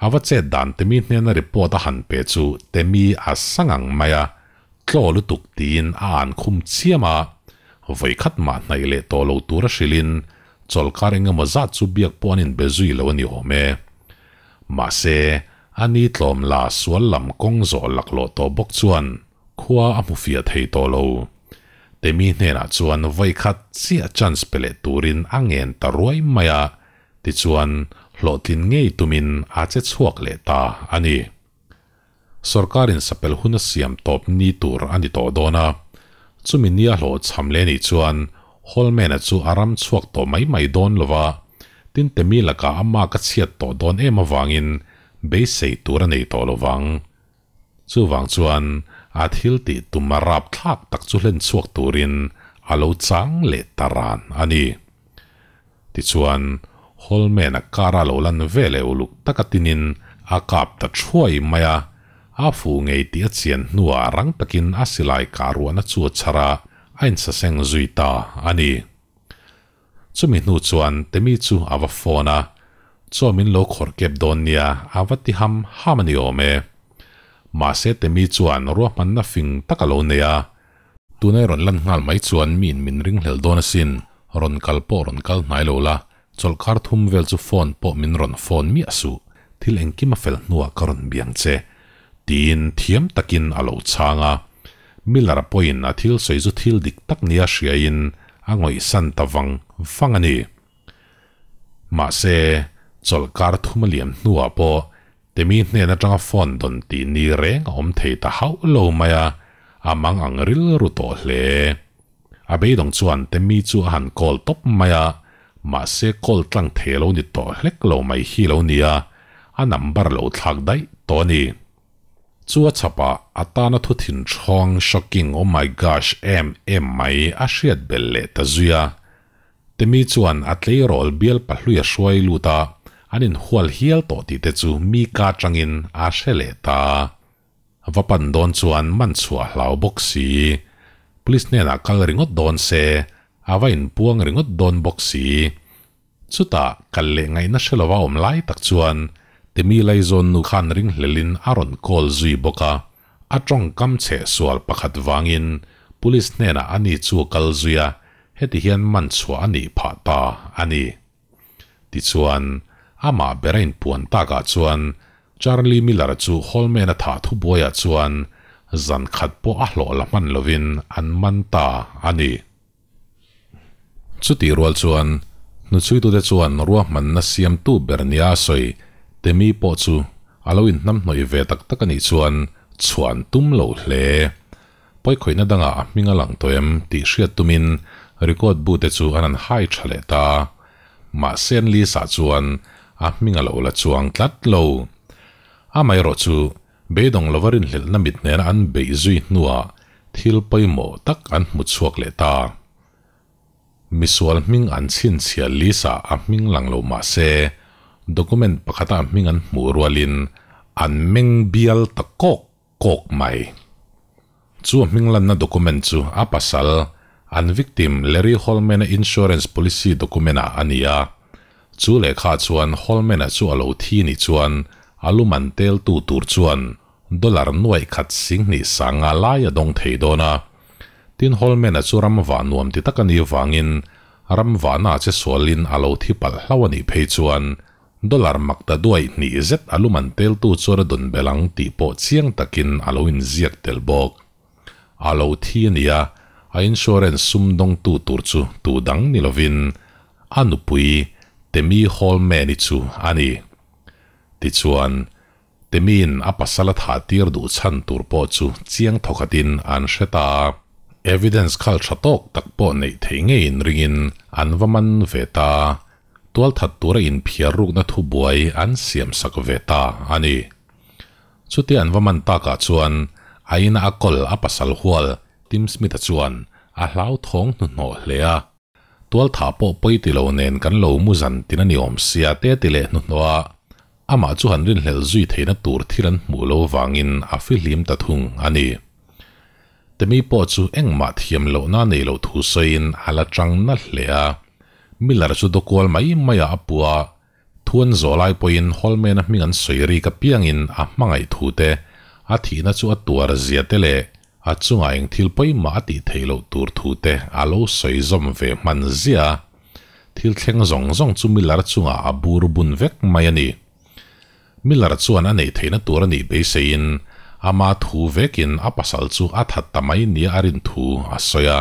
A va chet dan Temi hnena report a han pe chu Temi a sa ngang mai a, tlaw lutuk tiin a an khum chiam a, vawikhat mah hnaih leh tawh lo tura hrilhin chawlhkar eng emaw zat chu biak pawh an inbe zui lo a ni awm e. Mahse, a ni tlawm la sual lam kawng zawh laklawh tawh bawk chuan khua a hmu fiah thei tawh lo. Temi hnenah chuan vawikhat chiah chance pe leh turin a ngen ta ruai mai a, Tichuan, hlawhtlin ngei tumin a che chhuak leh ta a ni. Sorkarin sapel hun a siam tawp ni tur a ni tawh dawn a. Chumi nia hlawhchham leh nih chuan Holman-a chu a ram chhuak tawh mai mai dawn lo va, tin Temi lakah a mark a chhiat tawh dawn em avangin beisei tur a nei tawh lo vang. Chuvang chuan a thil tih tum a rap thlak tak chu hlen chhuak turin a lo chang leh ta ran a ni. Tichuan, Holman-a car a lo lan ve leh uluk taka tinin a kap ta thuai mai a, a fuh ngei tih a chian hnuah rang takin a silai kah ruahna chu a chhar a, a insaseng zui ta a ni. Chumi hnu chuan Temi chu a va phone a, Chaw min lo khawrh kep dawn nia a va ti ham ham a ni awm e. Mahse Temi chuan ruahmanna fing tak a lo nei a, Tunai rawn lan nghal mai chuan miin min ringhlel dawn asin, rawn kal pawh rawn kal hnai lo la, chawlhkar thum vel chu phone pawh min rawn phone miah suh, thil engkim a fel hnuah ka rawn biang che, tiin thiam takin a lo chhang a. Miller-a pawhin a thil sawi chu thil dik tak nia hriain a ngawihsan ta vang vang a ni. Mahse, chawlhkar thum a liam hnuah pawh Temi hnen atanga phone dawn tih ni reng a awm thei ta hauh lo mai a, a mang ang rilru tawh hle. A beidawng chuan Temi chu a han call tawp mai a, mahse call tlang thei a lo ni tawh hlek lo mai hi lo nia, a number a lo thlak daih tawh a ni. Chu a chhapah a tana thu thin ṭhawng, shocking, oh my gosh, em em mai a hriat belh leh ta zui a. Temi chuan a tleirawl bial pahlui a hruai lut a, an inhual hial tawh tih te chu mi ka aṭangin a hre leh ta. Va pan dawn chuan man chhuah hlau bawk si. Police hnenah kal ringawt dawn se, a va inpuang ringawt dawn bawk si. Chutah kal leh ngaihna hre lova awm lai tak chuan Temi Laizawn nu khan ringhlelin a rawn call zui bawk a, a tawngkam chheh sual pakhat vangin Police hnenah ani chu a kal zui a, heti hian man chhuah a nih phah ta a ni. Tichuan, amah ber a inpuan takah chuan Charlie Miller-a chu Holman-a thah thubuaiah chuan zan khat pawh a hlawh la hman lovin an man ta a ni. Chutih rual chuan hnuchhuitute chuan ruahmanna siamtu ber nia a sawi Temi pawh chu a lo inhnamhnawih ve tak tak a nih chuan chhuah an tum lo hle. Pawikhawihna dangah a hming a lang tawh em tih hriat tumin Record bu te chu an han hai tha leh ta. Mahse an list ah chuan a hming a lo la chuang tlat lo. Amaherawh chu beidawng lova rinhlelhna mit nena an beih zui hnuah thil pawimawh tak an hmu chhuak leh ta. Misual hming an chhinchhiah list ah a hming lang lo mah se document pakhata a hming an hmuh rualin an meng bial ta kawk kawk mai. Chu a hming lanna document chu a pasal, an victim Larry Holman-a insurance policy document-ah a ni a. Chu lehkha chuan Holman-a chu a lo thi nih chuan a lu man teltu tur chuan dollar nuaih khat singhnih sanga lai a dawng thei dawn a. Tin Holman-a chu ram vah nuam ti tak a nih vangin ram vahna che sualin a lo thi palh hlauh a nih phei chuan Dollar mak ta duai hnih zet a lu man teltu chuan a dun belh ang tih pawh chiang takin a lo inziak tel bawk. A lo thi a nia, a insurance sum dawngtu tur chu tu dang ni lovin a nupui Temi Holman-i chu a ni. Tichuan, Temi'n a pasal a thah tir duh chhan tur pawh chu chiang thawkhatin an hre ta a. Evidence khal tha tawk tak pawh neih theih ngeiin ringin an va man ve ta. Tualthat tura inphiar rukna thubuai an siam sak ve ta a ni. Chutia an va man takah chuan a ina a kawl a pasal hual Tim Smith-a chuan a hlauthawng hnuhnawh hle a. Tualthah pawh pawi ti lo nen kan lo mu zan tin a ni awm sia te ti leh hnuhnawh a, amah chu han rinhlelh zui theihna tur thil an hmuh lo vangin a fihlim ta thung a ni. Temi pawh chu engmah thiam lohna nei loh thu sawiin a la chang na hle a. Miller chu dawkual mai maiah a pu a, thuan zawh lai pawhin Holman-a hming an sawi rik apiangin a hmangaih thu te, a thihna chu a tuar zia te leh a chungah eng thil pawimah a tih theih loh tur thu te a lo sawi zawm ve hman ziah a. Thil thleng zawng zawng chu Miller chungah a bur bun vek mai a ni. Miller chuan a neih theihna tur a nih beiseiin ama thu vekin a pasal chu a that ta mai nia a rin thu a sawi a.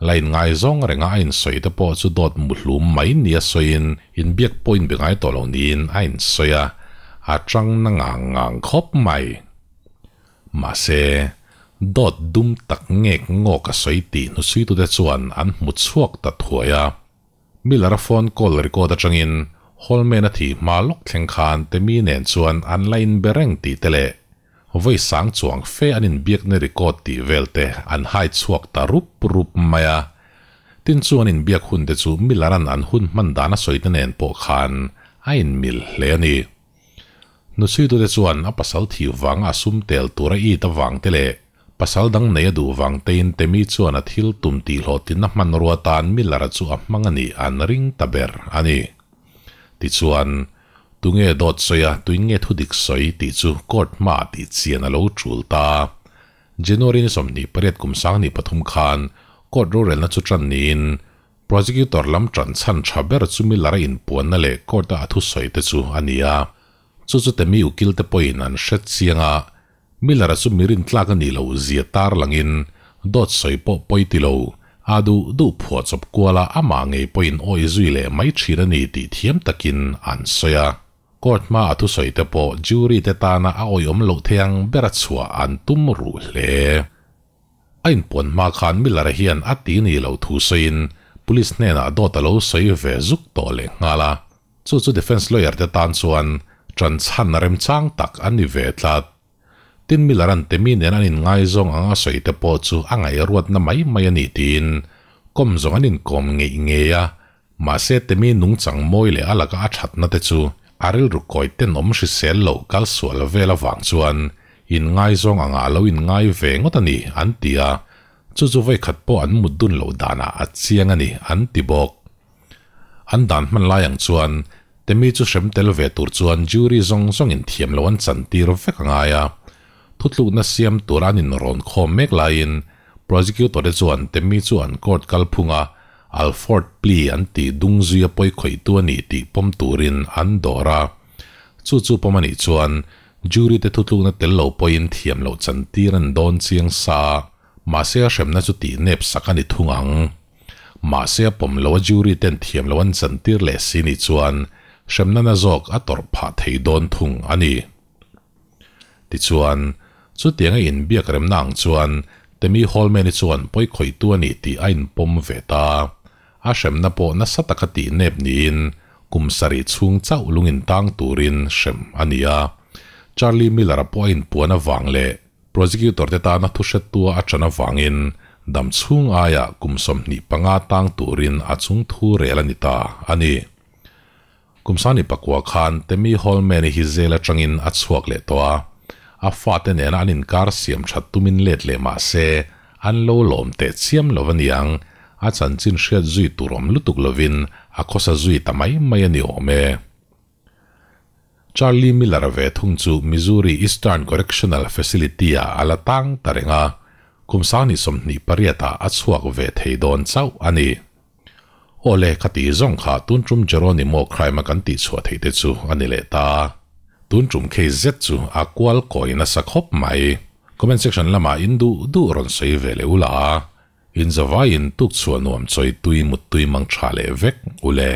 La inngaizawng renga a insawi te pawh chu dawt muhlum mai nia sawiin inbiak pawh inbe ngai tawh lo niin a insawi a, a chang na ngang ngang khawp mai. Mahse, dawt dum tak ngek ngawk a sawi tih hnusuitute chuan an hmu chhuak ta thuai a. Miller-a phone call record atangin Holman-a thih hma lawk thleng khan Temi nen chuan an la inbe reng tih te leh vawi sang chuang fe an inbiakna record tih vel te an hai chhuak ta rup rup mai a. Tin chu an inbiak hun te chu Miller-a'n an hun hman dan a sawi te nen pawh khan a inmil hle a ni. Hnuchhuitute chuan a pasal thih vanga a sum tel tur a it avang te leh pasal dang nei a duh vang tein Temi chuan a thil tum tihhlawhtlinna hmanrua tan Miller-a chu a hmang a nih an ring ta ber a ni. Tichuan, tunge dawt sawi a, tuin nge thudik sawi tih chu court hmaah tih chian a lo tul ta. January ni 28 kum 2003 khan court rorelna chu tan niin Prosecutor lam tan chhan tha ber chu Miller-a inpuanna leh court-a a thusawi te chu a ni a. Chu chu Temi ukil te pawhin an hre chiang a, Miller-a chu mi rintlak a nih loh zia tar langin dawt sawi pawh pawi ti lo, a duh duh phuah chawp kuala amah ngei pawhin awih zui leh mai thin a ni tih thiam takin an sawi a. Court hma a thusawi te pawh jury te tana a awihawm loh thei ang bera chhuah an tum ruh hle. A inpuan hma khan Miller-a hian a ti ni lo thu sawiin police hnenah dawt a lo sawi ve zuk tawh leh nghal a, chu chu defence lawyer te tan chuan ṭan chhan remchang tak a ni ve tlat. Tin Miller-a'n Temi nen an inngaizawng ang a sawi te pawh chu a ngaihruatna mai mai a ni tiin kawm zawng an inkawm ngeih ngei a, mahse Temi nungchang mawi leh a laka a ṭhatna te chu a rilru kawi tenawm hrisel loh kal sual vel avang chuan inngaizawng angah a lo inngai ve ngawt a ni an ti a, chu chu vawikhat pawh an mut dun loh danah a chiang a ni an ti bawk. An dan hman lai ang chuan Temi chu hrem tel ve tur chuan jury zawng zawngin thiam lo an chantir vek a ngai a, thutlukna siam tur an inrawn khawm mek laiin prosecutor te chuan Temi chu an court kalphung a Alford plea an tih dung zuia pawi khawihtu a ni tih pawm turin an dawr a. Chu chu pawm a nih chuan jury te thutlukna tel lo pawhin thiam loh chantir an dawn chiang sa a, mahse a hremna chu tih nep sak a ni thung ang. Mahse a pawm lo a jury ten thiam lo an chantir leh si nih chuan hremna na zawk a tawrh phah thei dawn thung a ni. Tichuan, chutianga inbiak remna ang chuan Temi Holman-i chuan pawi khawihtu a ni tih a inpawm ve ta. A hremna pawh nasa taka tih nep niin kum sarih chhung chauh lung intang turin hrem a ni a. Charlie Miller-a pawh a inpuan avang leh Prosecutor te tana thu hrettua a ṭan avangin dam chhung aiah kum 25 tang turin a chung thu rel a ni ta a ni. Kum 2009 khan Temi Holman-i hi zel aṭangin a chhuak leh tawh a, a fate nena an inkar siam ṭhat tumin let leh mah se an lo lawm teh chiam lo a niang, a chanchin hriat zui tur awm lutuk lovin a khawsa zui ta mai mai a ni awm e. Charlie Miller-a ve thung chu Missouri Eastern Correctional Facility-ah a la tang ta reng a, kum 2028-ah a chhuak ve thei dawn chauh a ni. Aw le, ka tih zawng kha tun tum Geronimo crime-a kan tih chhuah theih te chu a ni leh ta. Tun tum case zet chu a kual kawi nasa khawp mai. Comment section lamah in duh duh rawn sawi ve leh ula, in zavaiin tuk chhuah nuam chawi tui mut tui mang tha leh vek ule.